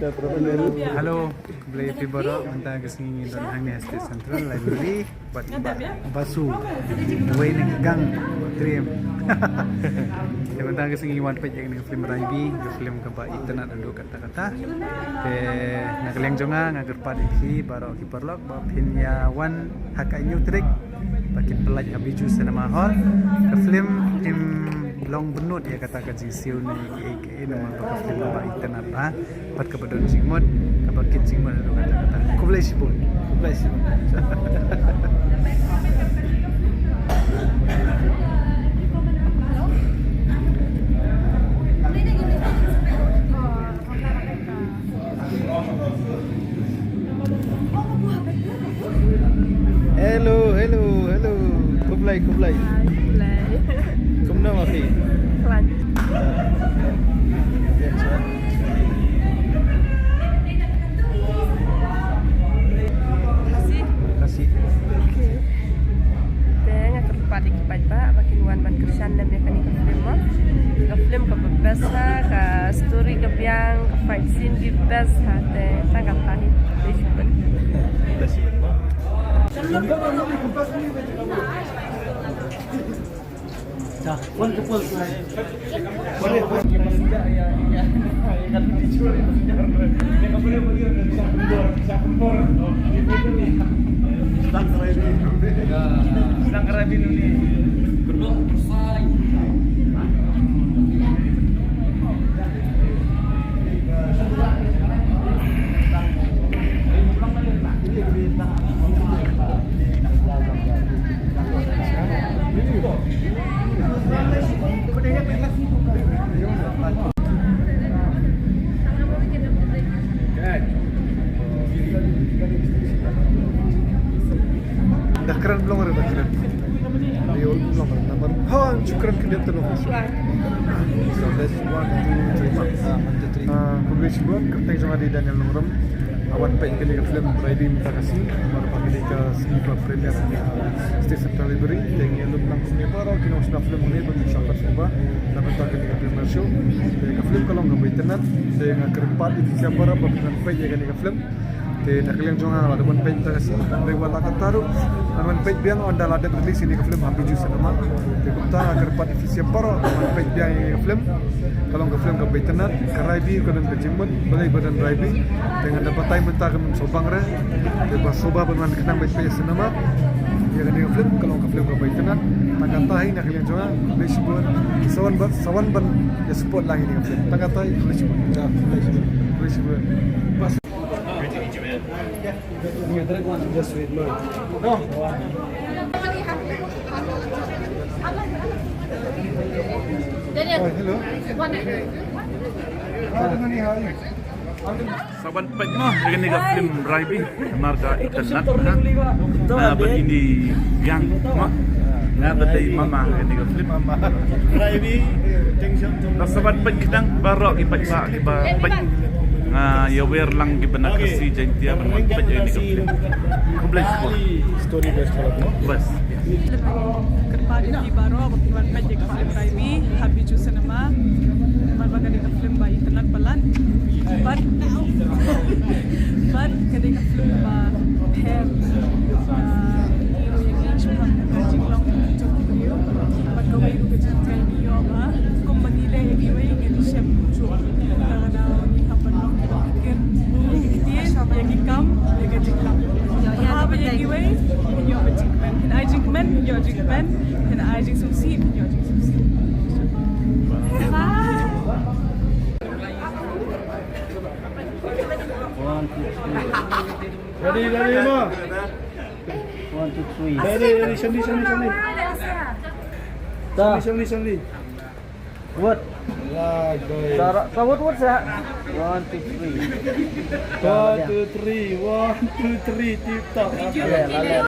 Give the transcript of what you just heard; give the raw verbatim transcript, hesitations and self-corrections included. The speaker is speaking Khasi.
Hello, khublei ïa phi baroh. Mynta ka sngi ngi don hangne ha State Central Library bad Bah Basu, uwei na ki gang Dream. Te mynta ka sngi ngi wan peit ïa kane ka film Raibi, ka film kaba itynnad haduh katta katta. Te na ka liang jong nga, nga kyrpad ïa phi baroh ki paralok ba phin ïa wan ha ka hynñiew tarik ba kin pynlait ha Bijou Cinema Hall. Ka film im long bynnud ïa kata ka jingsiew ne kiei kiei, namar ba ka film kaba itynnad bha bad kaba don jingmut, kaba kit jingmut haduh katta katta. Khublei shibun. Khublei shibun. Hello, hello, hello. Khublei, khublei. Khublei. Kumno ma phi? Khlaiñ. Khasi. Khasi. Okay. Te nga kyrpad ïa ki paidbah ba kin wan ban kyrshan lem ïa kane ka film ma. Ka film kaba best ha, ka story ka biang, ka fight scene ki best ha, te tang kata hi. Best. Da kren, long re, da kren. Ayo, long re, namar. Ha, shukran khyndiat te long. So, that's one, two, three, four. Ah, one, two, three. Ah, khublei shibun, kyrteng jong nga dei Daniel Nongrum. Nga wan peit kane ka film Raibi mynta ka sngi, namar ba kane ka sngi ba premiere ha State Central Library. Te ngi ïa lum lang kumne baroh ki nongshna film hangne ban ïa shakri sngewbha na bynta kane ka premiere show. Te ka film ka long kaba itynnad, te nga kyrpad ïa phi sngewbha ba phin wan peit ïa kane ka film. Te na ka liang jong nga, nga la dep wan peit mynta ka sngi, hynrei wat la katta ruh ngan wan peit biang ynda la dep release ïa kane ka film ha Bijou Cinema. Te kumta nga kyrpad ïa phi sngewbha baroh ban wan peit biang ïa kane ka film. Ka long ka film kaba itynnad, ka Raibi ka don ka jingmut, balei ba don Raibi. Te nga da batai mynta ka ym sngewbang re. Te ba sngewbha ban wan khnang ban peit ïa cinema ïa kane ka film, ka long ka film kaba itynnad. Tang katta hi na ka liang jong nga, khublei shibun. Sa wan ban, sa wan ban ïa support lang ïa kane ka film. Tang katta hi, khublei shibun. Khublei shibun. Bas. Just wait, man. No. Oh, hello. Hi, honey, how are you? Sa wan peit mo ïa kane ka film Raibi, namar ka itynnad, ha. Ah, bad ine i biang mo. Nga ba dei mama ïa kane ka film. Raibi. Sa wan peit khnang baroh ki paidbah kiba peit. Nga ïawer lang kiba na Khasi Jaintia ban wan peit ïa kane ka film. Khublei shibun. Story best palat mo. Best. Kyrpad ïa phi baroh ba phi wan peit ïa ka film Raibi ha Bijou Cinema. Namar ba ka dei ka film ba itynnad palat. Bad, bad ka dei ka film ba pher. Ah, ka jinglong jong ki briew. Bad kawei ruh ka jingkren ïoh ba kum ba ngi leh ïa kiwei ngi shem kumjuh. Lada ngi hap ban long ki long ki kit ïa ki kam ïa ka jingkam. Haba ïa kiwei ïoh ba jingkmen, phin ai jingkmen, ïoh jingkmen, phin ai jingsngewsih, ïoh jingsngewsih. Bye. One, two, three. Ready, ready, ma. One, two, three. Ready, ready, Shandy, Shandy, Shandy. Ta. Shandy, Shandy, Shandy. What? Lah, guys. Sara, sara, what, what, sara? One, two, three. One, two, three. One, two, three. Tip top. Okay, okay.